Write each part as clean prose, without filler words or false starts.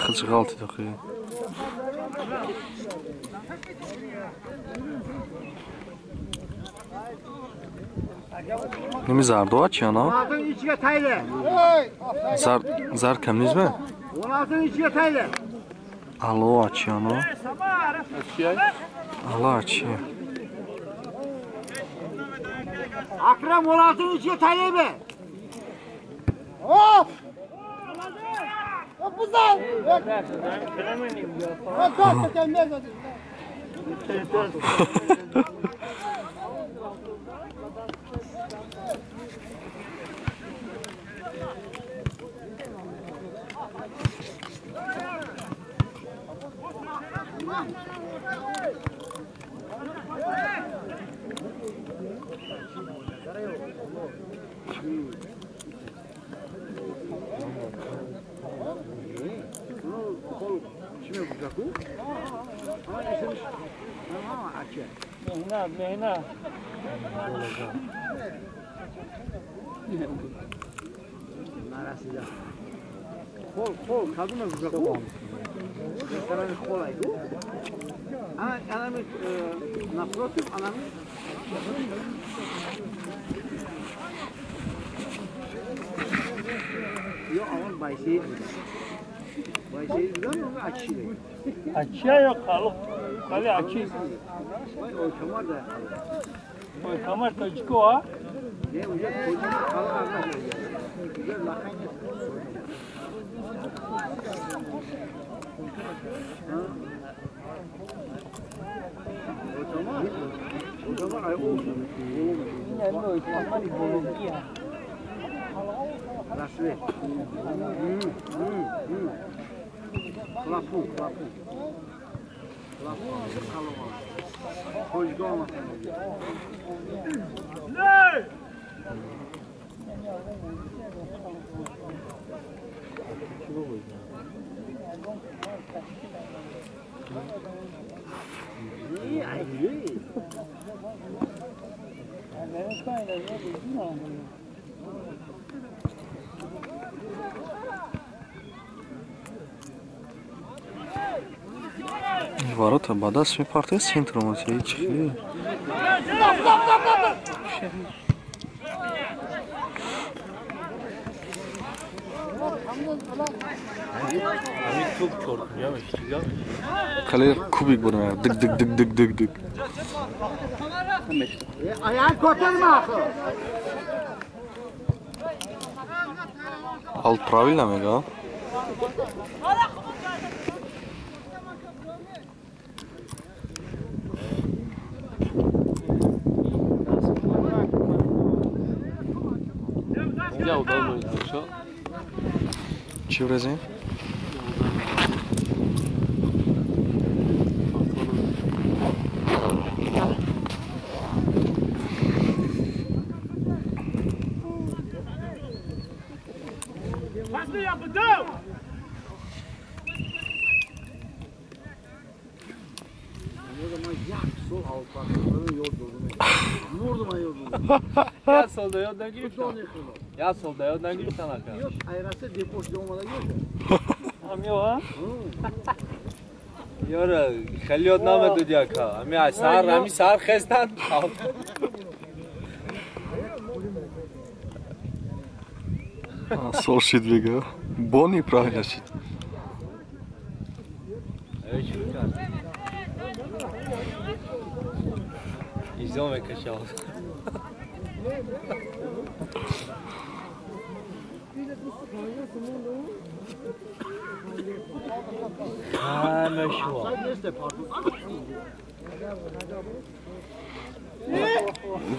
Хич ғалтид охи. Ними зардо чи ана? Зар зар кам низме? Алло чи ана? Алло чи? Akrem 16'nın içine taylı. Hop! Hop buzal! Ворота ба даст мепартояд, центр омад, ҳеҷ чӣ. Кале кубик бурда, дик дик дик дик дик дик. Ал правильно мега? Чӣ вразем? Я солда, я гирифтан ака. Ёра, хеле ёд намедуди ака. Ами сар, ами сар хестан. Сол шид бега. Бони правильно шид. Изом мекашал.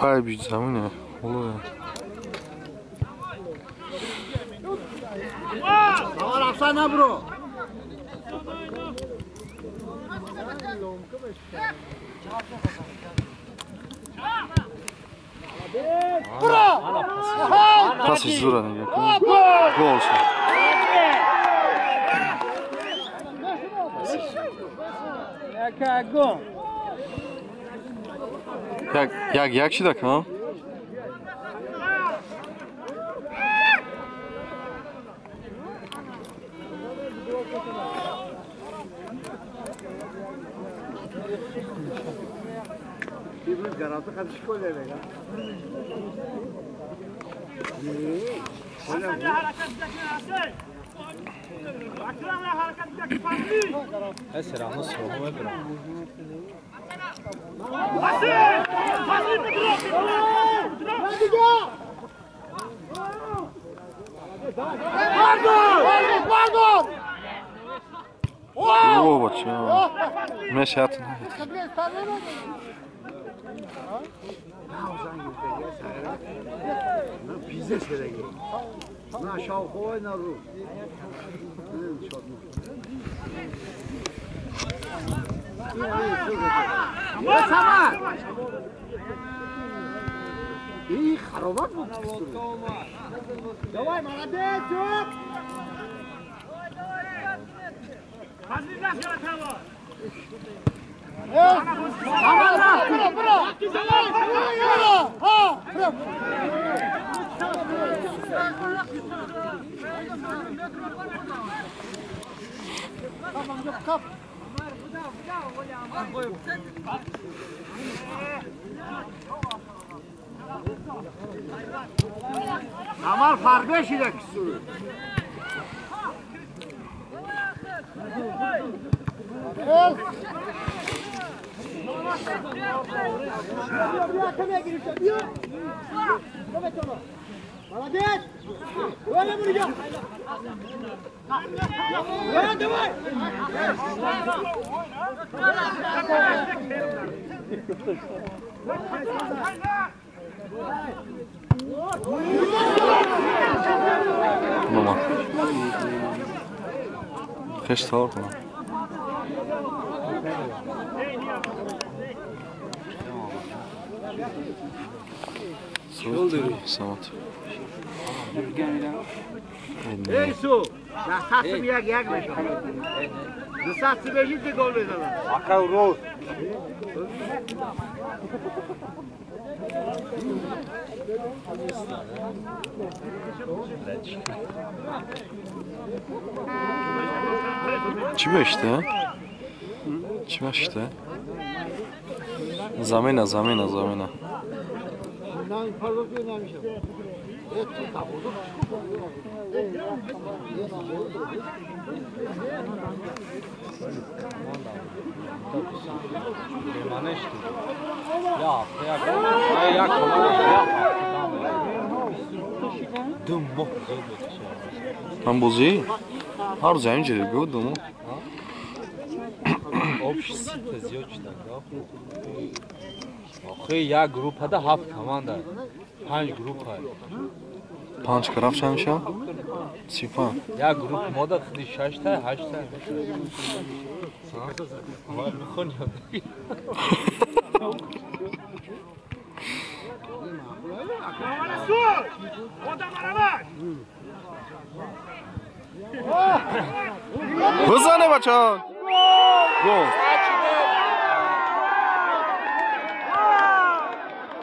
Ай бит замине. Оло. Паси зура нега. Гол шуд. Як як як шида ка? Давай, молодец, Юп! Амал фарбе шида кису. Молодец! Давай! Нума. Хеш савор кунам. Самат. Эйсу, дастатым як як мешавад. Дастатым бежит гол мезанад. Ака роз. Чӣ бешта? Чӣ бешта? Замена, замена, замена. Ҳам бозӣ? Ҳар рӯз ҳамин ҷо гӯ думу. Охи як группада ҳафт команда. Панҷ группа. Панҷ караф чанд мешавад? 35. Як групп мода худи 6та, 8та. Мехонӣ. Бизане бачаҳо. Гол.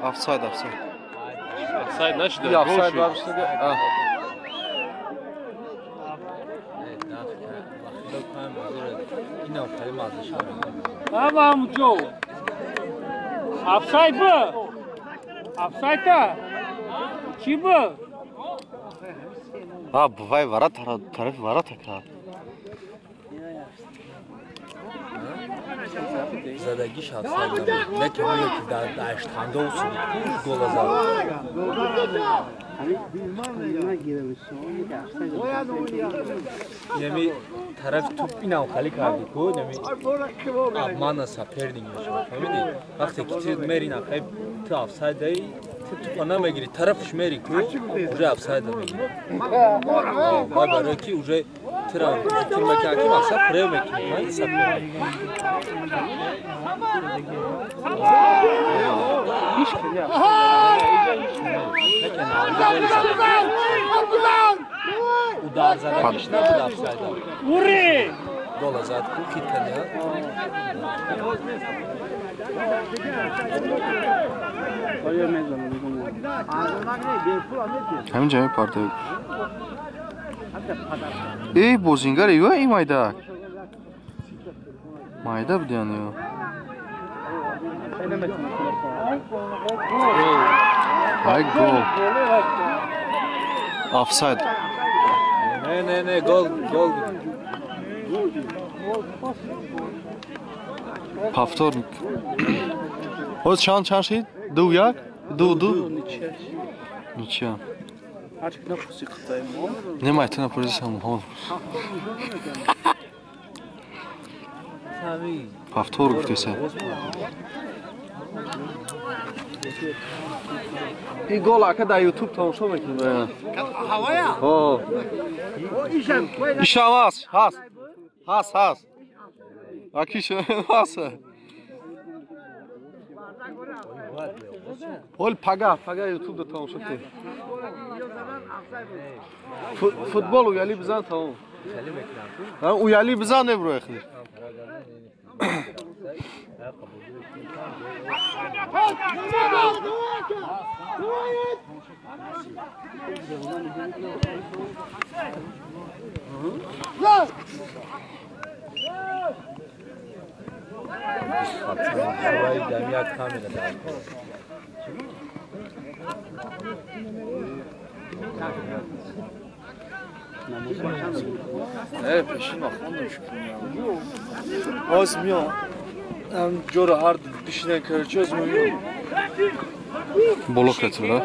Офсайд, офсайд. Офсайд нашуда. Офсайд бабшуда. Ама мучо. Офсайд бу. Офсайд-та. Чӣ бу? А, бувай вара тарафи вара така. Задагиш офсайд набуд. Не ки оне ки дар аштанда усуд гола зад. Инами тарафи туп инам хали карди ку, инами обмана соперник мешавад. Фаҳмидӣ? Вақте ки ту мери нақай ту офсайдаи, ту тупа намегирӣ, тарафш мери ку, уже офсайда мегирӣ. Ва барои ки уже тура фикр мекунад ки мақсад прев мекунӣ, соперник. Удар задагиш набуд офсайда. Ури! Гола зад ку хит кардя. Ҳамин ҷамъи партои. Эй, бозингар ё эй майдак? Майда будян ё. Ай гол. Офсайд. Не, не, не, гол, гол. Повтор. Вот чанд шид? 2-1? 2-2? Ничья. Не май, ты на позиции сам. Повтор гуфтеса. И гол ака дар YouTube тамошо мекунем. Ҳавая? О. Ишам ҳаст, ҳаст. Ҳаст, ҳаст. Акиш ҳаст. Ҳол пага, пага YouTube да тамошо кунем. Футбол уяли бизан тамом. Уяли бизан небро охир. Не, пешин охондам шукр. Оз миём. Ам ҷора ҳар бишинан короче оз миём. Боло катура.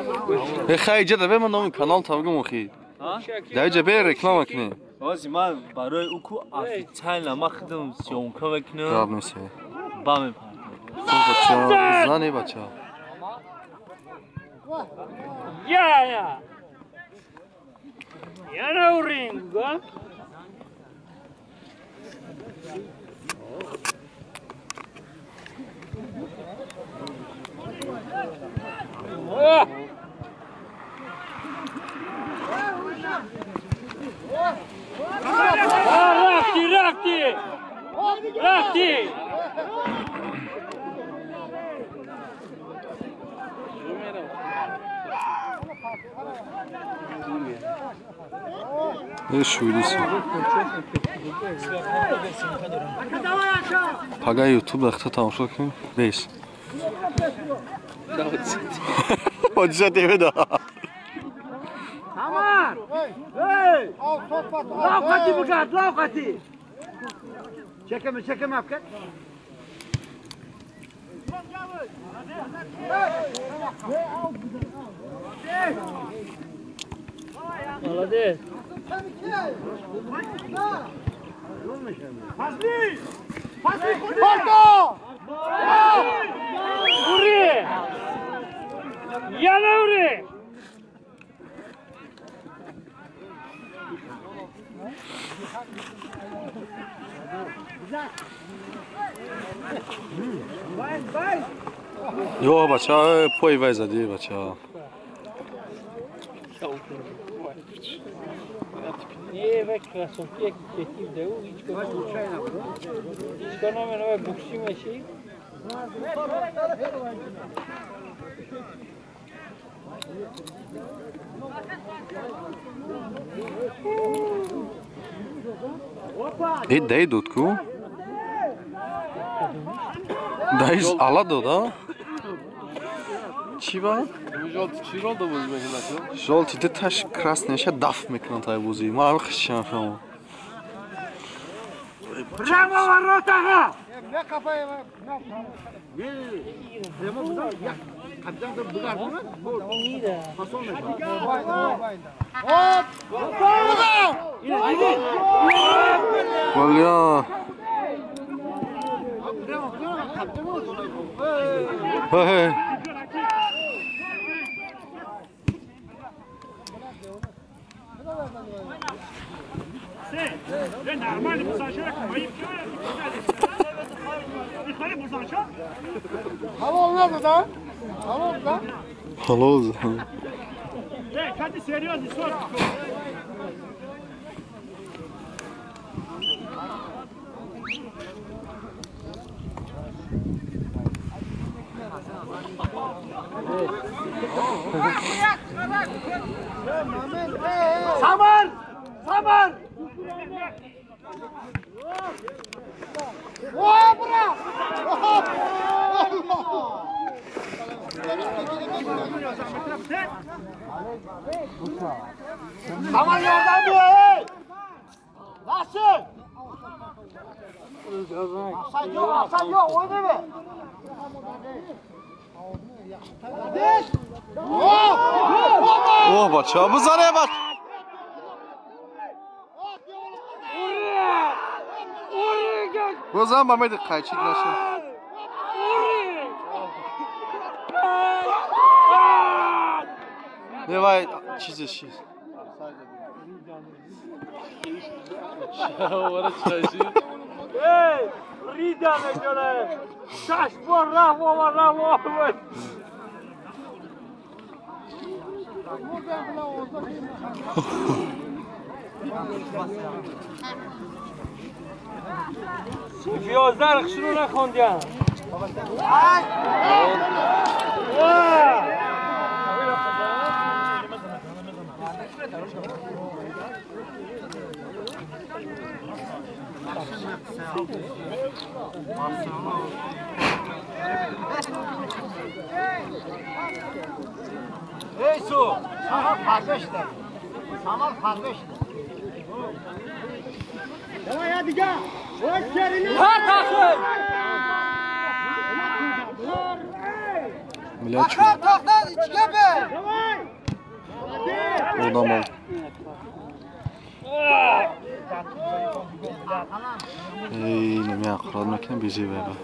Э хай иҷа да бе ман номи канал табгум охи. Да иҷа бе реклама кунем. Ози ман барои ӯ ку официально ман худам съёмка мекунам. Гап нест. Ба мепартам. Бача, зани бача. Я, я. Я на уринга. Рафти, рафти! Рафти! Пага YouTube дахта тамошо кунем. Бес. Ҳоҷиса ТВ да. Самар! Эй! Лавқати бугад, лавқати! Чекаме, чекаме, апка. Молодец! Фазли! Фазли, Фото! Ури! Яна ури! Ё бача, пой вай зади бача. Не, вай красотки, ки деу, ҳеҷ номер букси меши. Э дай дод ку? Дай ала дод, а? Чӣ ба? Чӣ рол бозӣ мекунад? Жолти диташ красныйша даф мекунад тай бозӣ. Ман ҳамин хишам фаҳмам. Прямо воротаға! Валя. Hey. Hallo. Samar! Samar! Aman yardım diyor. Nasıl? Sen yok, sen yok, oynama. Оҳ, бача, бизане, бач. Бозам ба меди қайчид наша. Не вай чизе чиз. Эй, рида мекунад. Шаш бор рафт овар, рафт овар. Фиёздар хушрӯ нахондиям. Ey su! Samal kardeşler. Samal kardeşler. Давай, я дига! Одамон. Эй, неми ақрат мекунем бизи веба.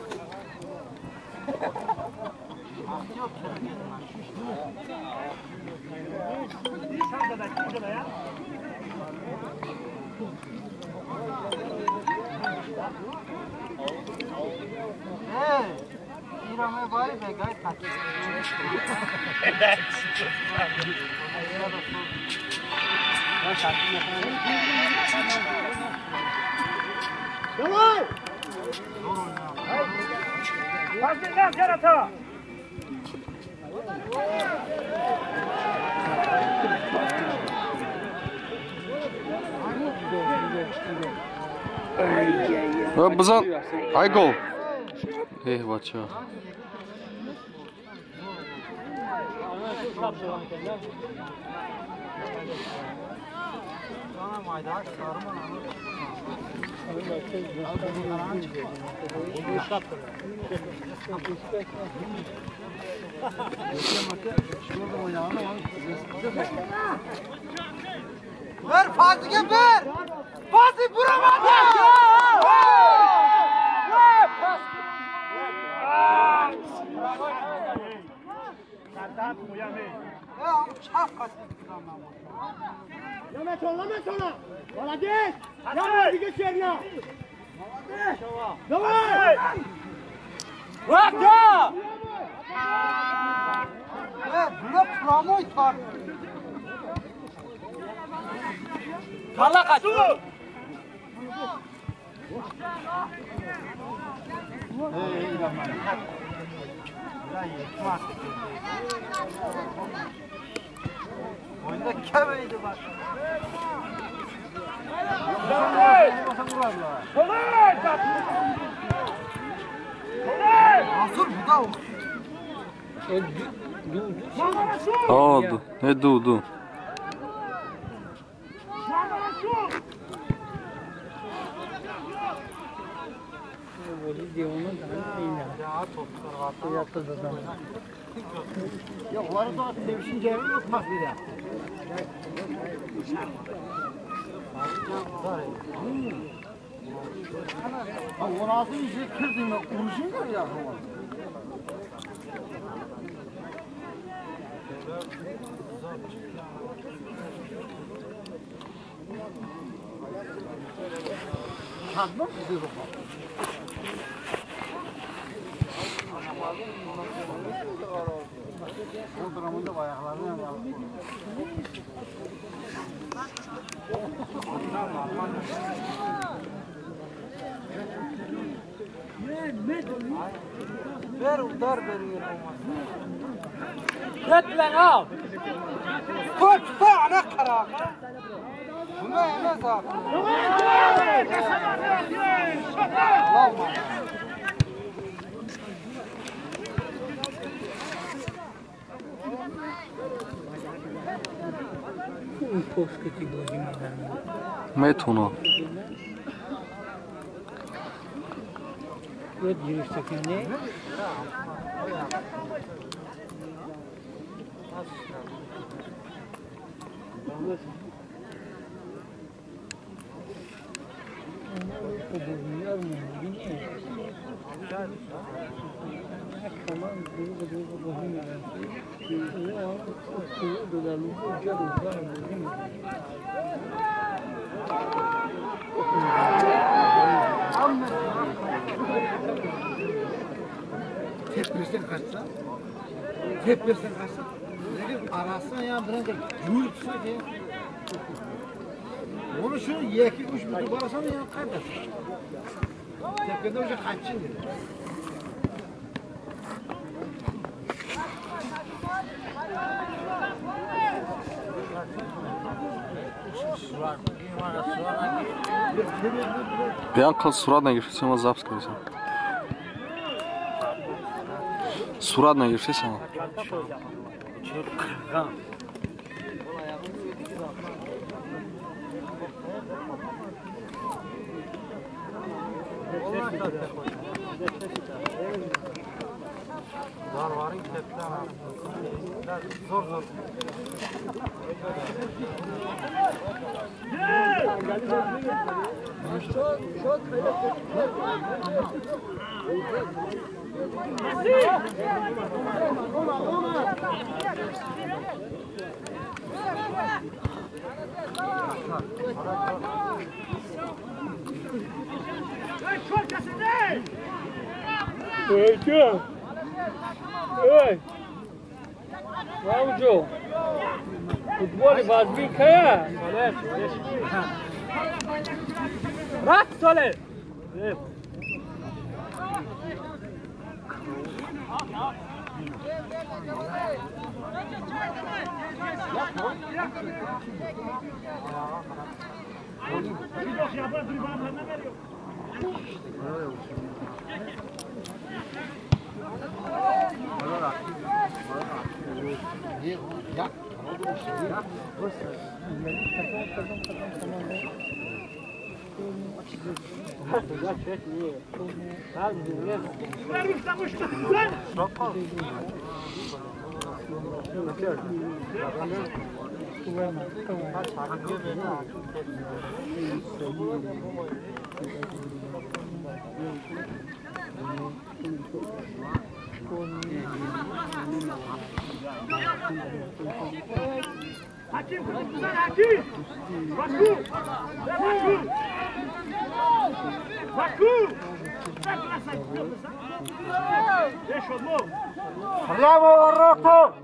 Давай! Бизан, ай гол. Эҳ, бача. Ver Fatih'e ver! Fatih vuramadı! Молодец! Давай, беги, Черня! Молодец! Давай! Рафта! Бля, прямой тар! Талақа! Oyunda kemeydi bak. Nasıl bu da o? Ду, ду, ду. Ya onları da sevişin cevabı yok bak bir de. Ha, 16 yüzü kırdım ya, uruşun ya. Kazma bizi bu. Ver udar veriyor olmaz. Git lan al. Tut, tut, Метуно. Tep versen kaçsa, arasına ya biraz da gül tutsa ki. Onu şu 2-3 metre barasana ya kaybedersin. Tepkide hoca kaçın dedi. Бианка сурат нагирифтесама запись кардесам. Сурат нагирифтесама. Zor. Футболи вазмин кая? Рафт соле! Bravo, Rocco!